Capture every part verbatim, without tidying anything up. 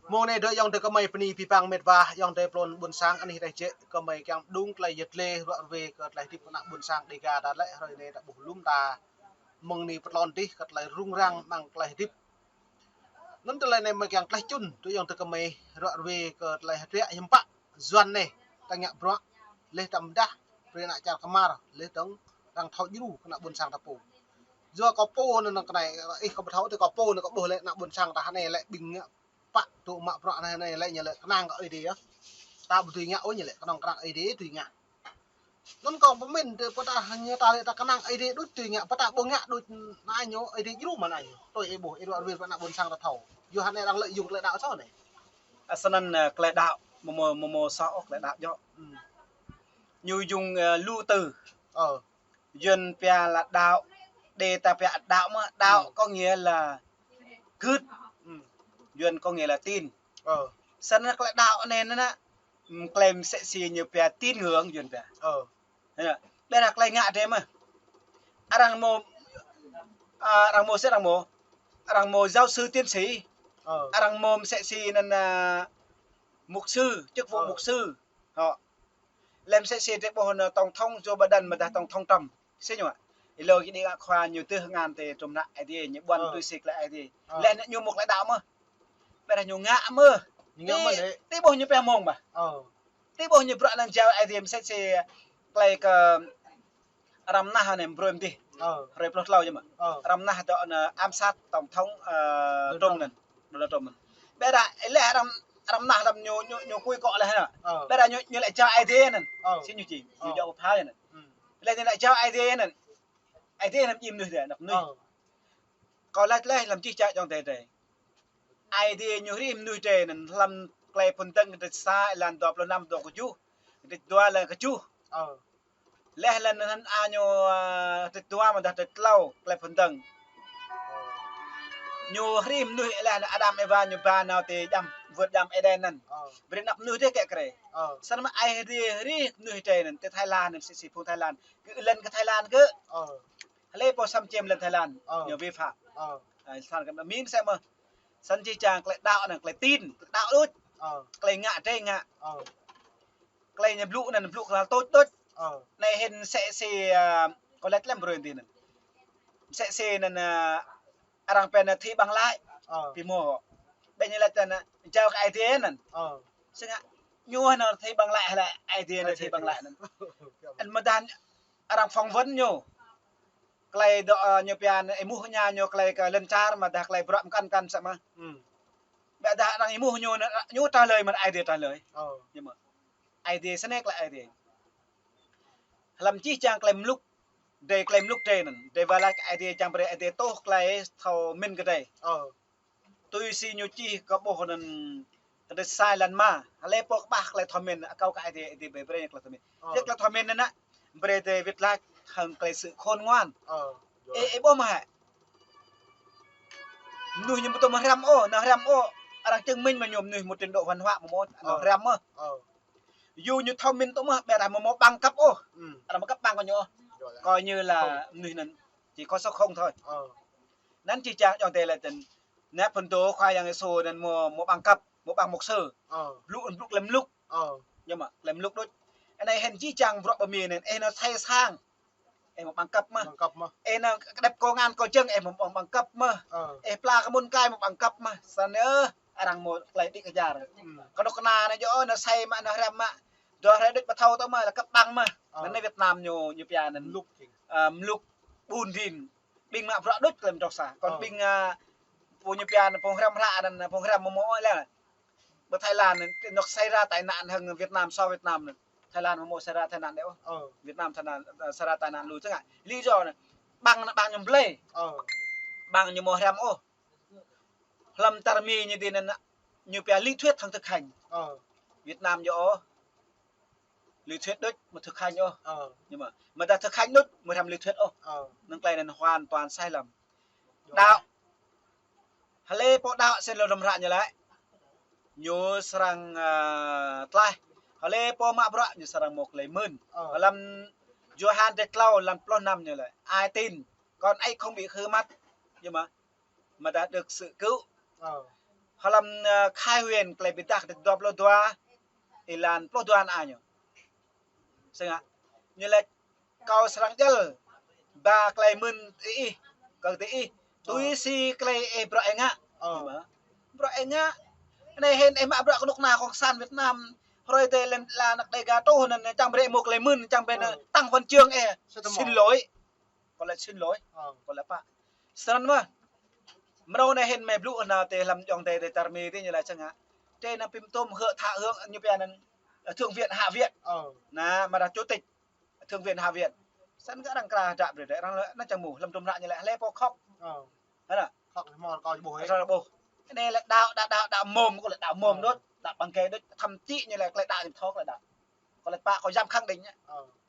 Mông anai dŏ ayŏng adơi gơmơi bơni abih bang met wa, ayŏng adơi plŏn ƀuôn sang anih dêh jĕ, gơmơi kiăng pơdŏng tơlơi yăt lĕ ruă rơwe kơ tơlơi hơdip kơ ană ƀuôn sang Dêga ta lĕ, hrơi anai ta ƀuh lŏm ta mơ̆ng anai pơtlŏn dih kơ tơlơi rŭng răng amăng tơlơi hơdip. Anŭn tơlơi anai gơmơi kiăng tơlơi čun, dŏ ayŏng adơi gơmơi ruă rơwe kơ tơlơi hơdră hiư̆m pă, Yuan anai, ta ngă bruă, leh ta mơdah, brơi ană čar kơmar, leh dơ̆ng arăng thâo djru kơ ană ƀuôn sang ta pô. Yua kơ pô anŭn kơnai, ih kơ ƀu thâo tơ kơ pô anŭn kơ ƀuh lĕ ană ƀuôn sang ta hơnai lĕ ƀing ngă pă tŭ mă bruă anai anai lĕ ñu lĕ kơnang kơ Ơi Adai yơh. Ta ƀu dưi ngă ôh ñu lĕ kơnong kơnang Ơi Adai dưi ngă. Anŭn kơ pơmĭn tơ pơtă ñu ta lĕ ta kơnang Ơi Adai đôč dưi ngă, pơtă ƀu ngă đôč anai ñu Ơi Adai djru mơ̆n anai ñu. Tui ih ƀuh, ih ruă rơwe pơ ană ƀuôn sang ta thâo. Yua hơnai arăng lĕ yŭng tơlơi đaŏ soh anai. Asơnăn, ơ, tơlơi đaŏ, mơ̆ mơ̆, mơ̆ mơ̆ soh ôh tơlơi đaŏ djŏ. Hmm. Ñu yŭng, ơ, lu từ. Ờ. Yuan pia là đạo, đe ta pia đạo mơ̆, đạo có nghĩa là gưt. Yuan có nghĩa là tin. Săn năk lĕ đạo anai nă, klem sĕ si ñu pia tín ngưỡng Yuan pia. Ƀiădah klei ngă drei mơ̆. Arăng mơ̆, arăng mơ̆ sĕ arăng mơ̆. Arăng mơ̆ giáo sư tiến sĩ. Arăng mơ̆ sĕ si năn, mục sư, chức vụ mục sư. Hŏ. Lĕ mơsĕ si drei ƀuh nă tổng thống Joe Biden mơdah tổng thống Trump. Sĭt ñu. Ih lŏ kơ đĭ ngă khua ñu tơh ngăn tơ trôm nă Aê Diê ñu ƀuăn tui si klei Aê Diê. Lĕ nă ñu mŭk klei đaŏ mơ̆. Ƀiădah ñu ngă mơ̆. Ñu ngă mơ̆ lĕ. Tơ ƀuh ñu pĕ mông ƀă. Tơ ƀuh ñu bruă năn jao Aê Diê mơsĕ si klei kơ arăng mơnah anai brơi mơdih. Hrơi pluh tlâo jăm. Arăng mơnah dŏ nă ám sát tổng thống, ơ, Trump năn. Donald Trump năn. Ƀiădah lĕ arăng, arăng mơnah lăm ñu, ñu, ñu kui kŏ lĕ nă. Ƀiădah ñu, ñu lĕ jao Aê Diê năn. Sĭt ñu či. Ñu jao pha năn. Lĕ ñu lĕ jao Aê Diê năn. Aê Diê năn jing mơnuih drei, năk mơnuih. Kâo laĭ lĕ lăm čih čă ayŏng adei drei. Aê Diê ñu hrih mơnuih drei năn lăm Klei Phŭn Dơ̆ng kdrêč sa êlan dua pluh năm dua kjuh. Kdrêč dua êlan kjuh. Leh lăn năn a ñu, ơ, tơdua mơdah tơtlâo klei phŭn dơ̆ng. Ñu hrih mơnuih leh năn Adam Êwa ñu ba nao tơ djam, vườn djam Êđen năn. Brơi năp mơnuih dêh kĕ krê. Săn mă Aê Diê hrih mơnuih drei năn tơ Thái Lan năn sĭ sĭ phung Thái Lan. Kơ lăn kơ Thái Lan kơ. Hlei pô xâm chiếm lăn Thái Lan. Ñu vi phạm. Ơ, săn kơ min sĕ mơ̆. Săn čih čang klei đaŏ năn, klei tin, klei đaŏ đôč. Klei ngă drei ngă. Klei ñu blŭ năn blŭ kơnăl tôč đôč. Anai hĭn sĕ si, ơ, kơ lĕ lăm brơi dih năn. Sĕ si năn, ơ, arăng pĕ năn thi bằng lái. Pi mơ̆. Ƀing ñu lĕ năn, jao kơ Aê Diê năn. Sĭt ngă, ñu năn thi bằng lái lĕ, Aê Diê năn thi bằng lái năn. Ăn mơdah arăng phỏng vấn ñu. Klei dŏ, ơ, ñu pia năn êmuh ñu ñu klei kơ lŏn čar mơdah klei bruă mkăn mkăn sĕ mơ̆. Ƀiădah arăng êmuh ñu năn, ñu trả lời mơ̆n Aê Diê trả lời. Ñu mơ̆. Aê Diê sơnĕk lĕ Aê Diê. Hlăm čih čang klei mluk, drei klei mluk drei năn, drei wơr lač kơ Aê Diê čang brơi Aê Diê tuh klei thâo min kơ drei. Tui si ñu čih kơ ƀuh năn kdrêč sa êlan rơma, hlei pô kơƀah klei thâo min, akâo kơ Aê Diê, Aê Diê brơi brơi ñu klei thâo min. Yua klei thâo min năn nă, brơi drei wơr lač hăng klei sự khôn ngoan. Ê, ê ƀuh mơ̆ hă. Mơnuih ñu ƀu tŭ mă hriăm ôh, nao hriăm ôh, arăng chứng minh mă ñu mơnuih một trình độ văn hóa mơ̆ mơ̆, nao hriăm mơ̆. Yua ñu thâo min tŭ mơ̆, ƀiădah mơ̆ mơ̆ bằng cấp ôh. Arăng mă cấp bằng kơ ñu ôh. Coi như là mơnuih năn chỉ có số không thôi. Năn čih čang ayŏng adei lĕ tơ̆n. Nă phŭn dô Khua Yang Yêsu năn mơ̆, mơ̆ bằng cấp, mơ̆ bằng mục sư. Blŭ, blŭ klei mluk. Ñu mơ̆, klei mluk đôč. Anai hĭn čih čang bruă pơmĭn năn, ê nao sai sang. Ê mơ̆ bằng cấp mơ̆. Ê nao kơđĕp kông an kông jơ̆ng, ê mơ̆, mơ̆ bằng cấp mơ̆. Ê pla kơ mŭn kai mơ̆ bằng cấp mơ̆. Săn ơ, arăng mơ̆ klei đĭ kơjar. Kơnuk kơna nă djơ̆ ôh, nao sai mă, nao hriăm mă. Dua hrơi đôč ƀu thâo tŭ mă, lĕ cấp bằng mơ̆. Năn anai Việt Nam ñu, ñu pia năn. Mluk. Ơ, mluk ƀun rin. Ƀing mă bruă đôč klei mdrŏk sa. Kŏn ƀing, ơ, pô ñu pia năn phung hriăm hră năn, phung hriăm mơ̆ mơ̆ lĕ. Ƀơi Thái Lan năn, nŏk xảy ra tai nạn hăng Việt Nam so Việt Nam năn. Thái Lan mơ̆ mơ̆ xảy ra tai nạn đĕ ôh. Việt Nam tai nạn, ơ, xảy ra tai nạn lu čang ngă. Lý do năn, bằng năn, bằng ñu blơi. Bằng ñu mơ̆ hriăm ôh. Hlăm čar Mi ñu dih năn, ñu pia lý thuyết hăng thực hành. Việt Nam djơ̆ ôh. Lý thuyết đôč, mơ̆ thực hành ôh. Nhưng mà, mơdah thực hành đôč, mơ̆ hriăm lý thuyết ôh. Năng klei năn hoàn toàn sai lầm. Đaŏ. Hlei pô đaŏ sĭt lŏm hră ñu lĕ. Ñu srăng, ơ, tlaih. Hlei pô mă bruă, ñu srăng mơ̆ klei mơ̆n. Hlăm Yôhan kdrêč tlâo, êlan pluh năm ñu lĕ. Ai tin, con ấy không bị hư mất. Nhưng mà, mơdah được sự cứu. Hlăm, ơ, Khai Huen Klei Bi Êdah kơdrêč dua pluh dua, êlan pluh dua anai ñu. Sơngă. Ñu laĭ kâo srăng djăl ba klei mơ̆n ih, kơ ih. Tui si klei ih brơi ngă. Ơ. Brơi ngă. Anai hĭn ih mă bruă kơnuk kơna cộng sản Việt Nam. Hrơi tơ lĕ la anăk Đêga truh anŭn čang brơi mơ̆ klei mơ̆n, čang brơi tăng huân chương ih. Xin lỗi. Kâo laĭ xin lỗi. Kâo laĭ pă. Snăn mơ̆. Mrâo anai hĭn mơi blŭ nao tơ hlăm ayŏng adơi tơ Tarmi tơ ñu laĭ sơngă. Tơ anŭn pim tôm hơ thă hương ñu pia anŭn, ơ, thượng viện, hạ viện. Anŭn, mă đa chủ tịch. Thượng viện, hạ viện. Snăn kơ arăng kra hơdră brơi, arăng laĭ anŭn čang mơ̆, hlăm tơm hră ñu laĭ hlơi pô khŏk. Hă anŭn. Khŏk mơ̆ kâo či ƀuh. Asal ƀuh. Anai laĭ đaŏ, đaŏ, đaŏ, đaŏ mơ̆m, kâo laĭ đaŏ mơ̆m đôč, đaŏ păng kơ đôč, thậm chí ñu laĭ klei đaŏ ñu thâo klei đaŏ. Kâo laĭ pă kâo djam khẳng định.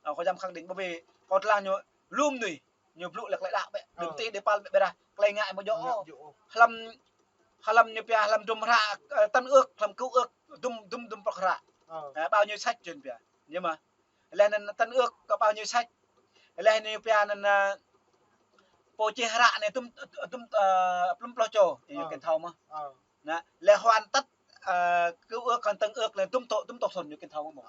Ơ, kâo djam khẳng định, ƀơi ƀơi kâo tơlang ñu lŏm anai, ñu blŭ laĭ klei đaŏ bĕ. Đơ̆m tih đe pal bĕ ƀiădah klei ngă ƀu djơ̆ ôh. Hlăm, hlăm ñu pia hlăm tơm hră, ơ, Tân Ước, hlăm Cựu Ước, dŭm, dŭm, dŭm prŏk hră. Ơ, bao nhiêu sách jing pia. Ñu mơ̆. Laih anŭn Tân Ước kơ bao nhiêu sách. Laih anŭn ñu pia anŭn, ơ, pô čih hră anai dŭm, dŭm, ơ, plŭm pluh čô, ñu kiăng thâo mơ̆. Anŭn, laih hoàn tất, ơ, Cựu Ước, Tân Ước anai dŭm tô, dŭm tô thŭn ñu kiăng thâo mơ̆.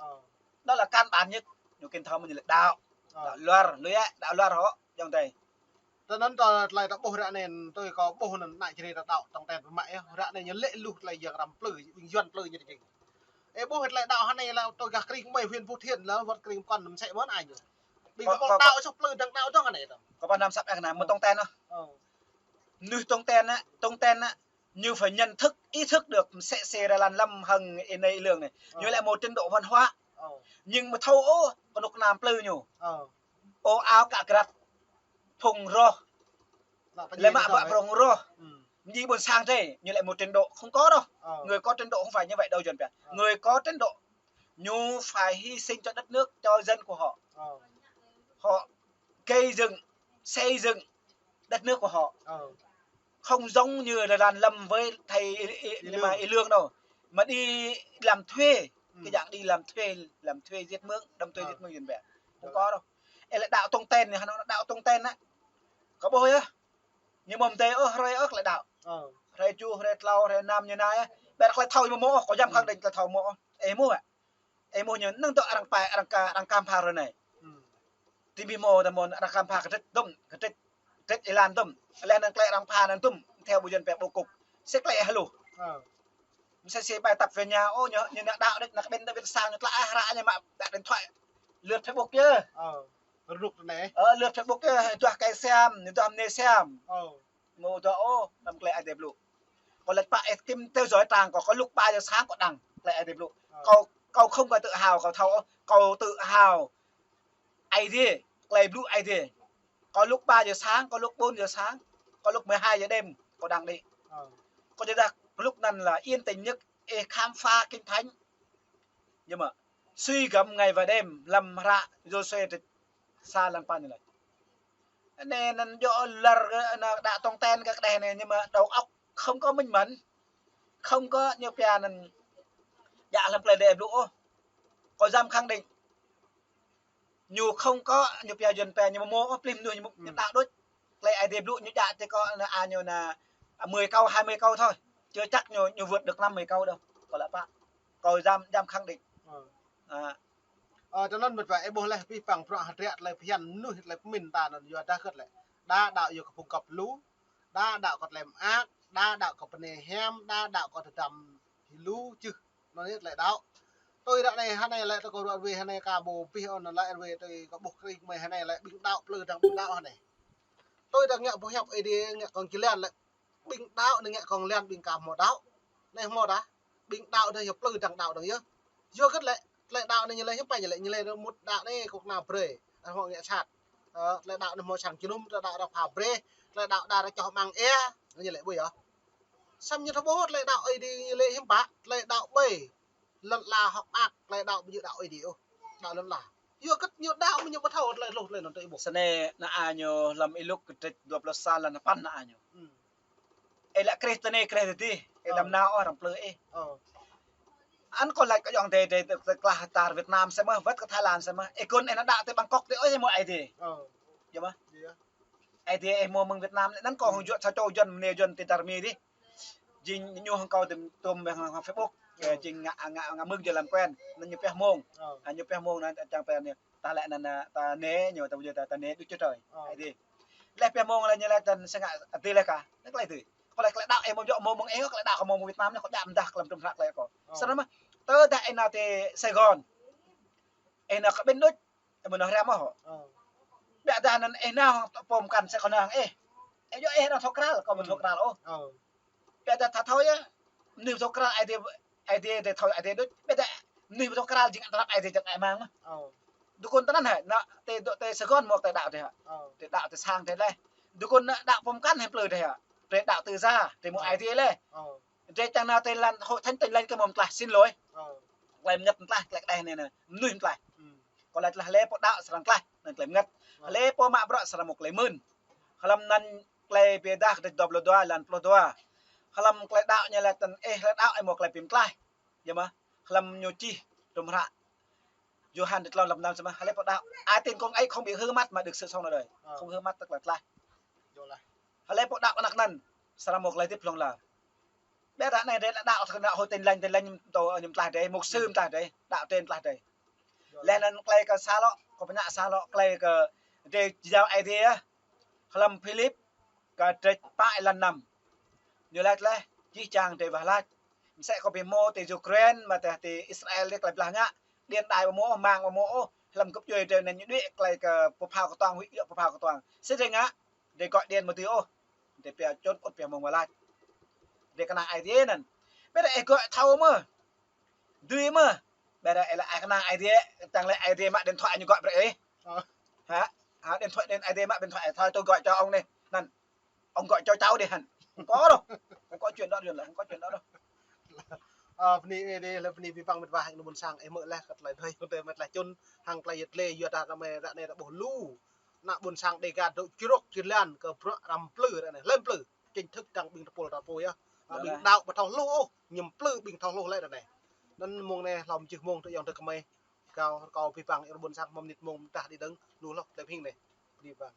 Đó là căn bản nhất, ñu kiăng thâo mơ̆ ñu laĭ đaŏ. Đaŏ luar, lui ĕ, đaŏ luar hŏ, ayŏng adơi. Tơ anŭn tơ tơlơi ta ƀuh ră anai, tui kâo ƀuh anŭn ană čri ta đaŏ tŏng ten pơmă yơh. Ră anai ñu lĕ lu tơlơi Yuan răm plư, ƀing Yuan plư ñu tơjing. Ơ, ƀuh tơlơi đaŏ hơnai lĕ tui gah krĭng mơi huyện Phú Thiện lĕ, wơ̆t krĭng pơkŏn mơsĕ mơ̆n anai ñu. Ƀing kâo, kâo, kâo đaŏ sŏk plư dăng đaŏ dơ̆ng anai tơ. Kâo pơhnam săp ĕh anai, mơ̆ tŏng ten ôh. Mơnuih tŏng ten anŭn, tŏng ten anŭn, ñu phải nhận thức, ý thức được mơsĕ sĕ rơlan lăm hăng ih anai ih lương anai. Ñu lĕ mơ̆ trình độ văn hóa. Nhưng mơ̆ thâo ôh, kơnuk kơna plư ñu. Ôh áo cà vạt, phông roh. Lĕ mă bruă phông roh. Ñu ƀôn sang tơ, ñu lĕ mơ̆ trình độ, không có đâu. Người có trình độ không phải như vậy đâu Yuan pia. Người có trình độ, ñu phải hy sinh cho đất nước, cho dân của họ. Họ gây dựng, xây dựng đất nước của họ. Không giống như là đàn lâm với thầy Y, Y, Y Lương. Mà Y Lương đâu. Mà đi làm thuê, cái dạng đi làm thuê, làm thuê giết mướn, đâm thuê giết mướn Yuan pia. Không có đâu. Ê, lĕ đaŏ tŏng ten anai, hơnŭn đaŏ tŏng ten anŭn. Kâo ƀuh yơh. Ñu mơ̆ tơ ôh, hrơi ôh klei đaŏ. Hrơi tơjuh, hrơi tlâo, hrơi năm ñu anai. Ƀiădah klei thâo mơ̆ mơ̆, kâo djam khẳng định klei thâo mơ̆. Ê mơ̆ hă. Ê mơ̆ ñu năng tơ arăng pai, arăng ka, arăng kam pha ră anai. Tơ ƀing mơ̆ tơ mơ̆n arăng kam pha kơdrêč dŭm, kơdrêč, kơdrêč êlan dŭm. Laih anŭn klei arăng pha anŭn dŭm, theo ƀu Yuan pia bố cục. Sĕ klei hluh. Mơsĕ sĕ bài tập về nhà, ôh, ñu, ñu ană đaŏ đôč, ană kơ ƀing ta ƀiă sang ñu tla ah hră ñu mă, đaŏ điện thoại. Lướt Facebook yơh. Rơnŭk anai. Ơ, lướt Facebook yơh, duah kơ siam, ñu duah mơnê siam. Mơ̆ ôh, tơ ôh, tơm klei Ơi Adai blŭ. Kâo laĭ pă ih kĭm theo dõi trang kâo, kâo lŭk ba giờ sáng kâo đăng klei Ơi Adai blŭ. Kâo, kâo không có tự hào, kâo thâo ôh, kâo tự hào Ơi Adai, klei blŭ Ơi Adai. Kâo lŭk ba giờ sáng, kâo lŭk bốn giờ sáng, kâo lŭk mười hai giờ đêm, kâo đăng đĭ. Kâo či dah, kâo lŭk anŭn là yên tĩnh nhất, ih khám phá Kinh Thánh. Nhưng mà suy gẫm ngày và đêm, lăm hră Giô-suê kơdrêč sa lăn păn anai. Anai anŭn djơ̆ lăr kơ anŭn đaŏ tŏng ten kơ kơđeh anai, nhưng mà đầu óc không có minh mẫn. Không có ñu pia anŭn djă hlăm klei Ơi Adai blŭ ôh. Kâo djam khẳng định. Ñu không có, ñu pia Yuan pia ñu mơ̆ mơ̆ ôh, plih mơnuih ñu mơ̆ đaŏ đôč. Klei Ơi Adai blŭ ñu djă tơ kâo anŭn, a, ñu anŭn, a, mười câu, hai mươi câu thôi. Chưa chắc ñu, ñu vượt được năm mươi câu đâu. Kâo laĭ pă. Kâo djam, djam khẳng định. Ơ, tơ anŭn mơ̆ ƀă, ih ƀuh laih pih păng bruă hơdră tơlơi phiăn mơnuih tơlơi pơmĭn ta anŭn yua dah hơget lĕ. Đa đaŏ yua kơ phung gŏp lu, đa đaŏ kơ tơlơi mơak, đa đaŏ kơ bơnai hiam, đa đaŏ kơ tơdăm hĭ lu čưh. Anŭn yơh tơlơi đaŏ. Tui ră anai hơnai lĕ tơ kâo ruă ruai hơnai ka ƀu pih ôh anŭn lĕ ruai tui kâo ƀuh krĭng mơi hơnai lĕ ƀing đaŏ plư dăng ƀing đaŏ hơnai. Tui dah ngă boh hiăp Ơi Adai ngă kông jơlan lĕ. Ƀing đaŏ anai ngă kông jơlan ƀing ka hmâo đaŏ. Anai hmâo dah. Ƀing đaŏ dah yua plư dăng đaŏ dơ̆ng yơh. Yua hơget lĕ, tơlơi đaŏ anai ñu lĕ hiư̆m pă ñu lĕ, ñu lĕ mŭt đaŏ anai kơnuk kơna brơi. Ơ, hmâo ngă sat. Ơ, tơlơi đaŏ anai hmâo sang jơnum, tơlơi đaŏ arăng pha brơi, tơlơi đaŏ đa arăng čoh amăng ia. Anŭn ñu lĕ ƀuh yơh. Samơ̆ ñu thâo ƀuh tơlơi đaŏ Ơi Adai ñu lĕ hiư̆m pă, tơlơi đaŏ ƀai. Lŏn ala hơ̆k mơak, tơlơi đaŏ ƀu djơ̆ đaŏ Ơi Adai ôh. Đaŏ lŏn ala. Yua hơget ñu đaŏ mơ̆ ñu ƀu thâo tơlơi hluh tơlơi anŭn tơ ih ƀuh. Snăn anai ñu hlăm Y-Luk kơdrêč dua pluh sa lăn păn anai ñu. Ih lĕ Krist tơ anai, Krist tơ adih, ih đăm nao ôh arăng plư ih. Anŭn kâo laĭ kơ ayŏng adơi, adơi, adơi klah tar Việt Nam samơ̆, wơ̆t kơ Thái Lan samơ̆. Ih kơnơ̆ng ih nao đaŏ tơ Bangkok tơ ôh ih hmâo Ơi Adai. Ơ. Yơh mơ̆. Ih Ơi Adai ih hmâo mơ̆ng Việt Nam, anŭn kâo hơjăn sa čô Yuan, mơnê Yuan tơ Tarmi adih. Jing ñu hăng kâo tơm, tơm hăng, hăng Facebook. Ơ. Jing ngă, ngă, ngă mơ̆ng jơlan quen. Anŭn ñu pioh mông. Ơ. Anŭn ñu pioh mông anŭn čang pioh anŭn. Ta lĕ anŭn, anŭn, ta nê ñu, ta ƀu djơ̆ ta, ta nê đôč čơ trơi. Ơ. Ai dê. Lĕ pioh mông lĕ ñu lĕ tơl sĕ ngă adih lĕ kah. Anŭn tơlơi adih. Kâo lĕ tơlơi đaŏ ih mơ̆ng jŏ mông mơ̆ng ih, kâo lĕ đaŏ kâo mông mơ̆ng Việt Nam anai kâo djă mơdah kơ lăm tơm hră tơlơi kâo. Ơ. Snăn mơ̆. Tơdah ih nao tơ Sài Gòn. Ih nao kơ ƀing đôč. Ih mơ̆n nao hriăm ôh. Ơ. Biă dah anŭn ih nao pô mkăn sĕ kơ nao hăng ih. Ih djŏ ih nao thâo krăl, kâo ƀu thâo krăl ôh. Ơ. Biă dah thâo thâo yơh. Mơnuih ƀu thâo krăl Aê Diê, Aê Diê dê thâo Aê Diê đôč. Biă dah mơnuih ƀu thâo krăl jing tơnap Aê Diê jing ai mang mơ̆. Ơ. Dŭ kôn tơnăn hă, nao tơ dŏ tơ Sài Gòn mơ̆ tơlơi đaŏ dê hă. Ơ. Tơlơi đaŏ tơ sang dê leh. Dŭ kôn nao đaŏ pô mkăn hĭ plư dê hă. Tơlơi đaŏ tơ sa, tơlơi mơ̆ng Aê Diê leh. Ơ. Drei čang nao tơ lăn Hội Thánh Tin Lành kơ mơ̆ng tlaih, xin lỗi. Ơ. Klei mơngăt mơ̆ng tlaih, klei kđeh anai, anai. Mơnuih mơ̆ng tlaih. Ơ. Kâo laĭ tlaih lĕ pô đaŏ srăng tlaih, anŭn klei mơngăt. Ơ. Lĕ pô mă bruă srăng mâo klei mơ̆n. Hlăm anŭn Klei Bi Êdah kdrêč dua pluh dua, lan pluh dua. Hlăm klei đaŏ ñu laĭ tơl ih, klei đaŏ ih mâo klei bi mơ̆ng tlaih. Yơh mơ̆, hlăm ñu čih, tơm hră Yôhan kdrêč tlâo, lan năm samơ̆, hlơi pô đaŏ. Ai tin con ấy không bị hư mất mà được sự sống đời đời. Ơ. Không hư mất tức là tlaih. Hlơi pô đaŏ kơ anăk anŭn, srăng mâo klei hơdip hlŏng lar. Biă dah anai drei đaŏ kơ anăk Hội Tin Lành, Tin Lành tơ, ơ, ñu mơ̆ng tlaih drei, mục sư mơ̆ng tlaih drei, đaŏ tơl mơ̆ng tlaih drei. Leh anŭn klei kơ sa lŏ, kâo pơñă sa lŏ klei kơ drei jao Aê Diê, hlăm Philip, kdrêč pă, lan năm. Ñu laĭ leh, jih jang drei wah lač. Msĕ kâo ƀuh mơ̆ tơ Ukraine, mơ̆ tơ, tơ Israel dê klei blah ngă. Điện đài ƀu mâo ôh, mạng ƀu mâo ôh. Hlăm gơ̆p djuai drei anŭn ñu đuaĭ klei kơ pơphao kơtuang, huĭ yua pơphao kơtuang. Sĭt drei ngă, drei gọi điện mơ̆ dưi ôh. Drei pioh čŭn ŭt pioh mơ̆ng wah lač. Drei kơnang Aê Diê anŭn. Biă dah ih gọi thâo mơ̆. Dưi mơ̆. Biă dah ih laĭ ih kơnang Aê Diê, čang lĕ Aê Diê mă điện thoại ñu gọi brơi ih. Ơ. Hă? Hă, điện thoại, điện, Aê Diê mă điện thoại, thôi tôi gọi cho ông đi. Anŭn. Ông gọi cho cháu đi hăn. Không có đâu. Không có chuyện đó, Duyên là không có chuyện đó đâu. Ơ, bơni Aê Diê, lĕ bơni abih bang met wa hăng ƀôn sang, ih hmư̆ leh kơ tơlơi adih, kơ tơlơi met leh čŭn, hăng tơlơi yet lĕ, yua dah ră anai, ră anai ră ƀuh lu. Ană ƀôn sang Dega dŏ črŏk jơlan kơ bruă arăng plư ră anai, hlơi plư. Chính thức dăng ƀing tơpul tơpul yơh. Ơ, ƀing đaŏ ƀu thâo hluh ôh, ñu plư ƀing thâo hluh lĕ ră anai. Anŭn mông anai hlŏm jih mông tơ ayŏng adơi gơmơi. Kâo, kâo abih bang ƀôn sang mơ̆ng mơnit mông tah đĭ đăng, lu hloh tơlơi hing anai. Abih bang.